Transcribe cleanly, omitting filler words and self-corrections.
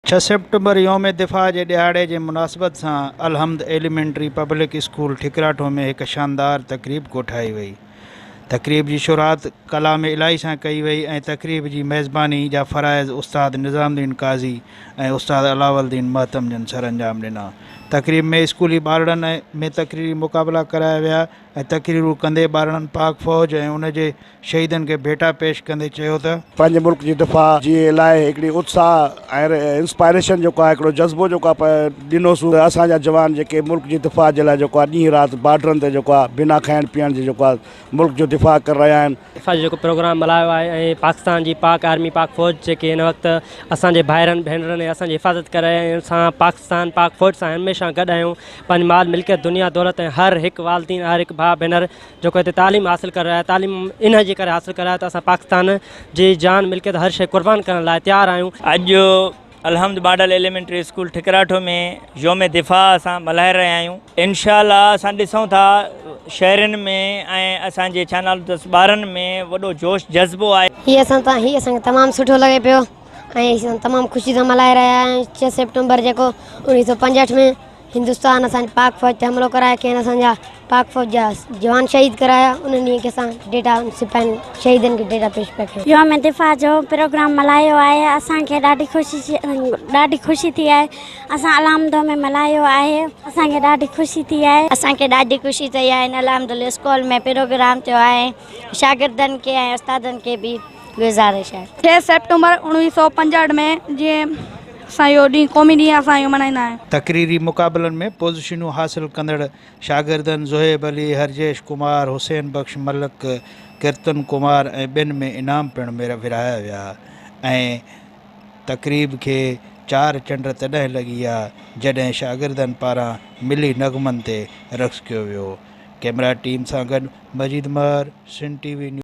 ڇهه سيپٽمبر يوم دفاع جي ڏهاڙي جي مناسبت سان Alhamd elementary public school Thakratho ۾ هڪ شاندار تقريب ڪوٺائي وئي. تقريب جي شروعات ڪلام الاهي سان ڪئي وئي ۽ تقريب جي ميزباني جا فرائض استاد نظام الدين قاضي ۽ استاد علاوالدين مهتم جن سرانجام ڏنا. تقريب ۾ اسڪولي ٻارڙن ۾ تقريري مقابلا ڪرايا ويا ۽ تقريرون ڪندي ٻارڙن پاڪ فوج ۽ ان جي شهيدن کي ڀيٽا پيش ڪندي چيو ته. پنهنجي ملڪ جي دفاع جي لاء هڪڙي اتساهه ۽ انسپائريشن جيڪو آهي هڪڙو جذبو جيڪو آهي ڏنوسون ته اسان جا جوان جيڪي ملڪ جي دفاع جي لاء جيڪو آهي ڏينهن رات بارڊرن تي جيڪو آهي بنا کائڻ پيئڻ جي جيڪو آهي ملڪ جو دفاع ڪري رهيا آهن. دفاع جو جيڪو پروگرام ملهايو آهي ۽ پاڪستان جي پاڪ آرمي پاڪ فوج جيڪي هن وقت اسان جي ڀائرن ڀينرن ۽ اسان جي حفاظت ڪري رهيا آهن اسان پاڪستان پاڪ فوج سان هميشه گڏ آهيون پنهنجي مال ملڪيت دنيا دولت ۽ هر هڪ والدين هر هڪ ڀاء ڀينر جيڪو هتي تعليم حاصل ڪري رهيو آهي تعليم ان جي ڪري حاصل ڪري رهيو آهي ته اسان پاڪستان جي جان ملڪيت هر شيء قربان ڪرڻ لاء تيار آهيون. اڄ Alhamd model elementary school Thakratho ۾ يوم دفاع اسان ملهائي رهيا آهيون انشاء الله اسان ڏسون ٿا شهرين ۾ ۽ اسان جي ڇا نالو اٿس ٻارن ۾ وڏو جوش جذبو آهي. هي اسان ته هي اسان کي تمام سٺو لڳي پيو ۽ اسان تمام خوشي سان ملهائي رهيا آهيون ڇهه سيپٽمبر جيڪو 1965 ۾ هندستان اسان جي پاڪ فوج تي حملو ڪرائي کين اسان جا پاڪ فوج جا جوان شهيد ڪرايا انهن ڏينهن کي اسان ڊيٽا سپاهين شهيدن کي ڊيٽا پيش پيا ڪيون. يوم دفاع جو پروگرام ملهايو آهي اسان کي ڏاڍي خوشي ڏاڍي خوشي ٿي آهي اسان الحمد ۾ ملهايو آهي اسان کي ڏاڍي خوشي ٿي آهي. اسان کي ڏاڍي خوشي ٿي آهي هن الحمد اسڪول ۾ پروگرام ٿيو آهي شاگردن کي ۽ استادن کي به گذارش آهي. ڇهه سيپٽمبر 1965 ۾ جيئن اسان اهو ڏينهن قومي ڏينهن اسان اهو ملهائيندا آهيون. تقريري مقابلن ۾ پوزيشنون حاصل ڪندڙ شاگردن زوهيب علي، هرجيش ڪمار، حسين بخش ملڪ، ڪرتن ڪمار ۽ ٻين ۾ انعام پڻ ورهايا ويا ۽ تقريب کي چار چنڊ تڏهن لڳي ويا جڏهن شاگردن پاران ملي نغمن تي رقص ڪيو ويو. ڪئميرا ٽيم سان گڏ Majeed Mehar, Sindh T V news.